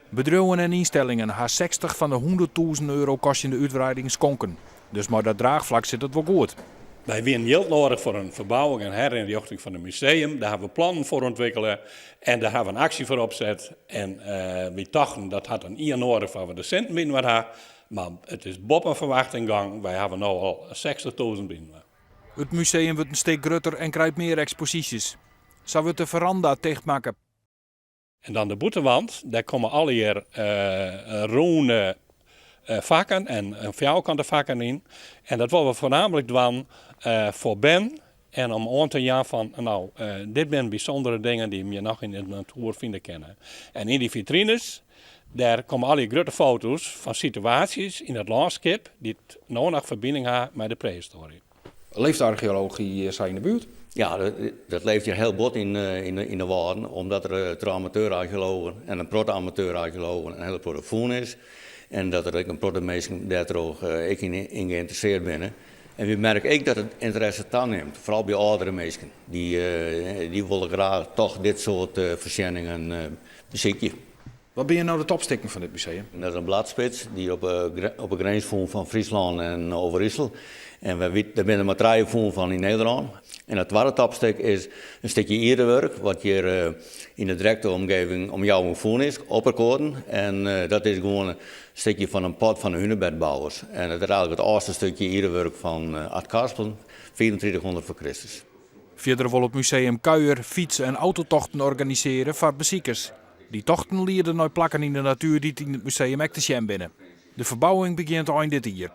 Bedriuwen en ynstellingen ha 60 fan de 100.000 euro kostjende útwreiding skonken. Dus mei dat draachflak sit it wol goed. Wy wienen jild nedich foar in ferbouwing en herynrjochting fan it museum. Dêr hawwe we plannen foar ûntwikkele en dêr hawwe we in aksje foar opset. En wy tochten dat hat in jier nedich foar we de sinten byinoar ha. Mar it is boppe ferwachting gong. Wy hawwe no al 60.000 byinoar. It museum wurdt in stik grutter en krijt mear eksposysjes. Sa wurdt de feranda tichtmakke. En dan de bûtenwand, dêr komme allegear rûne fakken en fjouwerkante fakken yn. En dat wolle we foarnaamlik dwaan foar bern en om oan te jaan fan no, dit binne bysûndere dingen dy't je noch yn de natoer fine kinne. En yn dy fitrines, dêr komme allegear grutte foto's fan situaasjes yn it lânskip dy't no noch ferbining ha mei de prehistoarje. Leeft de archeology hjir sa yn de buert? Ja, dat leeft hjir hiel bot yn de Wâlden, omdat der troch amateurarcheologen en in protte amateurarcheologen in hiele protte fûn is. En dat der ek in protte minsken dêrtroch ek yn geïnteresseerd binne. En wy merke ek dat it ynteresse tanimt, foaral by âldere minsken. Dy wolle graach toch dit soart foarsjenningen besykje. Wat binne no de topstikken fan dit museum? Dat is in bladspits dy't op 'e grins fûn fan Fryslân en Overijssel. En wy witte, der binne der mar trije fûn fan yn Nederlân. En it twadde topstik is in stikje ierdewurk wat hjir yn de direkte omgeving, omjouwing fûn is, Opperkoorden. En dat is gewoan in stikje fan in pot fan de hunebedbouwers. En it is eigentlik it âldste stikje ierdewurk fan Achtkarspelen, 3500 foar Kristus. Fierder wol it museum kuier-, fyts en autotochten organisearje foar besikers. Dy tochten liede nei plakken yn de natuer dy't yn it museum ek te sjen binne. De ferbouwing begjint ein dit jier.